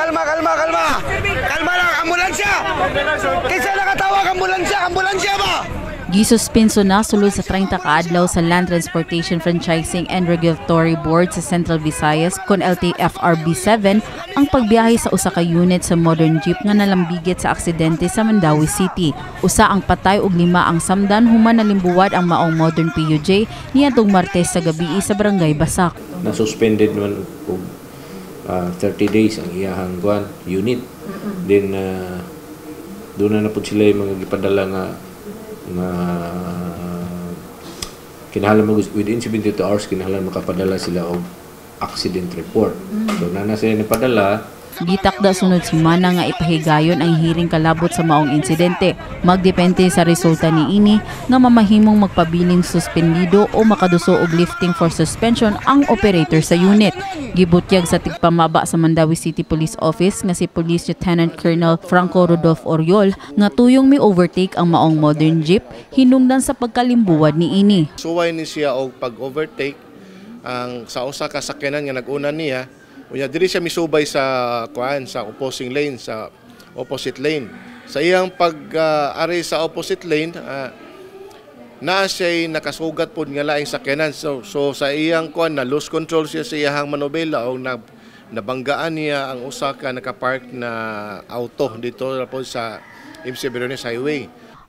Kalma, kalma, kalma. Kalma lang, ambulansya. Kinsa nakatawag ambulansya? Ambulansya ba? Gisuspenso na sulod sa 30 kaadlaw sa Land Transportation Franchising and Regulatory Board sa Central Visayas kon LTFRB 7 ang pagbiyahe sa usa ka unit sa modern jeep nga nalambigit sa aksidente sa Mandaue City. Usa ang patay ug lima ang samdan human nalimbuwad ang maong modern PUJ niadtong Martes sa gabii sa Barangay Basak. Na-suspended man og 30 days ang iyahang kuan unit. Then doon na pud sila yung mga gipadala nga nga kinahanglan mag within 72 hours, kinahanglan makapadala sila og accident report. So na sila napadala. Gitakda sunod semana nga ipahigayon ang hearing kalabot sa maong insidente. Magdepende sa resulta niini nga mamahimong magpabiling suspendido o makaduso og lifting for suspension ang operator sa unit. Gibutyag sa tigpamaba sa Mandaue City Police Office nga si Police Lieutenant Colonel Franco Rodolfo Oriol nga tuyong mi overtake ang maong modern jeep hinungdan sa pagkalimbuwad niini. Suway ni siya og pag-overtake ang sa usa ka sakyanan nga nag-una niya. Unya diri siya misubay sa kuan, sa opposing lane, sa opposite lane. Sa iyang pag-ari sa opposite lane, naa siya nakasugat pod nga laing sakyanan. So sa iyang kuan, na lose control siya sa iyang manobela o na nabanggaan niya ang usa ka nakapark na auto dito ra pod sa MC Briones Highway.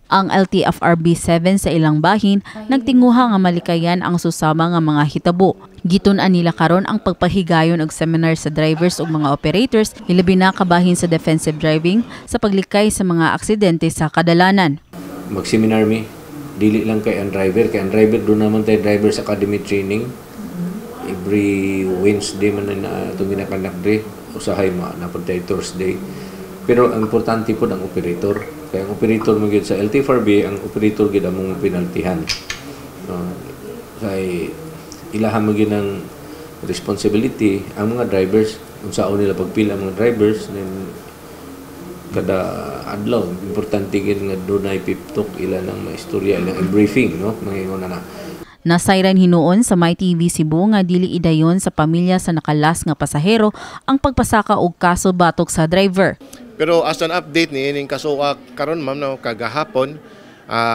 Ang LTFRB 7 sa ilang bahin nagtinguha nga malikayan ang susama nga mga hitabo. Gitun-an nila karon ang pagpahigayon og seminar sa drivers ug mga operators, hilabi na kabahin sa defensive driving sa paglikay sa mga aksidente sa kadalanan. Mag-seminar mi, dili lang kay ang driver, kay ang driver doon naman tayo drivers academy training every Wednesday man na itong gina-conduct dre, usahay ma napud tayo Thursday. Pero ang importante po ang operator, kay ang operator mo gyud sa LTFRB, ang operator gyud among penaltihan, kay ilaha mo gyud ang responsibility. Ang mga drivers, unsaon nila pagpila ang mga drivers, then kada adlaw importante gyud nga dunay pep talk, ila nang maistorya, ilang briefing, no, mangingon na na. Nasayran hinuon sa MyTV Cebu nga dili idayon sa pamilya sa nakalas nga pasahero ang pagpasaka og kaso batok sa driver. Pero as an update ni ining kasuka karon, ma'am, no, kagahapon,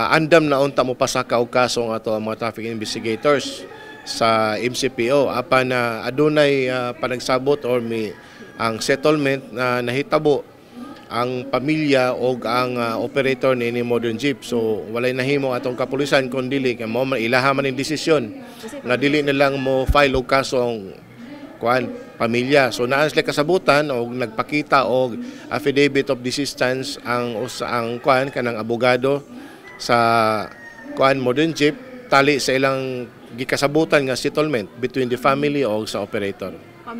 andam na unta mo pasaka og kaso ang ato ang mga traffic investigators sa MCPO, apan na adunay panagsabot or may ang settlement na nahitabo ang pamilya og ang operator ni modern jeep. So walay nahimo atong kapulisan kun dili kay mao man ilaha man ning desisyon nga dili na lang mo file og kaso ang kuan, pamilya. So naa sila kasabutan og nagpakita og affidavit of desistance ang usa, ang kuan, kanang abogado sa kuan, modern jeep, tali sa ilang gikasabutan nga settlement between the family og sa operator.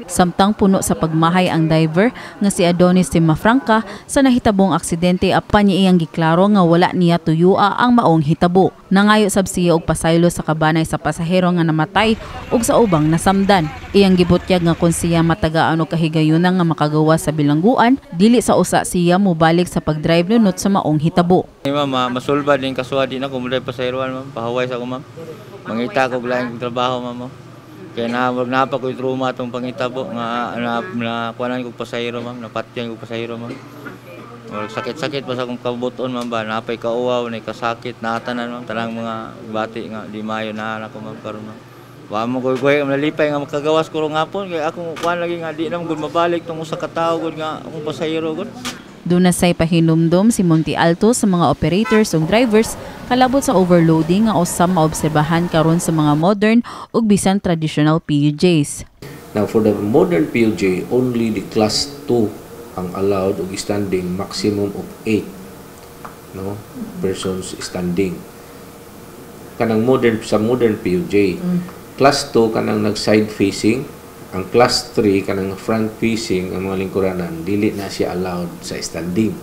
Samtang puno sa pagmahay ang driver nga si Adonis Timafranca sa nahitabong aksidente, apan niya iyang giklaro nga wala niya tuyua ang maong hitabo. Nangayo sab siya og pasaylo sa kabanay sa pasahero nga namatay ug sa ubang nasamdan. Iyang gibutyag nga kung siya matagaan og kahigayunan nga makagawa sa bilangguan, dili sa usa siya mobalik sa pagdrive nunot sa maong hitabo. Ma'am, masulbad din kasuha, di na ko mudai pasahiruan, ma'am. Pahuway sa ko, ma'am. Mangita ko laing trabaho, ma'am, oh. Kaya na wag na pa ko trauma atong pangitabo nga na, na kuanan ko pasahero, ma'am, napatyan ko pasahero, ma'am. Wag sakit-sakit pa sa akong kabuton, ma'am, ba napay kauwaw, nay kasakit natanan, ma'am, tanang mga bati nga di maayo na ako, ma'am, karon, ma'am. Wa mo ko koy nalipay nga makagawas ko rong hapon kay akong kuan lagi nga di na gud mabalik tong usa ka tawo gud nga akong pasahero gud. Duna say pahinumdom si Monte Alto sa mga operators ug drivers kalabot sa overloading nga usab maobserbahan karon sa mga modern ug bisan traditional PUJs. Now, for the modern PUJ, only the class 2 ang allowed og standing, maximum of 8, no, persons standing. Kanang modern, sa modern PUJ. Class 2 kanang nag side facing, ang class 3 kanang front facing ang mga lingkuranan, dili na siya allowed sa standing.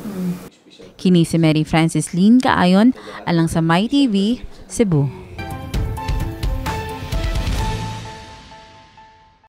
Kini si Mary Francis Lynn Kaayon alang sa MyTV, Cebu.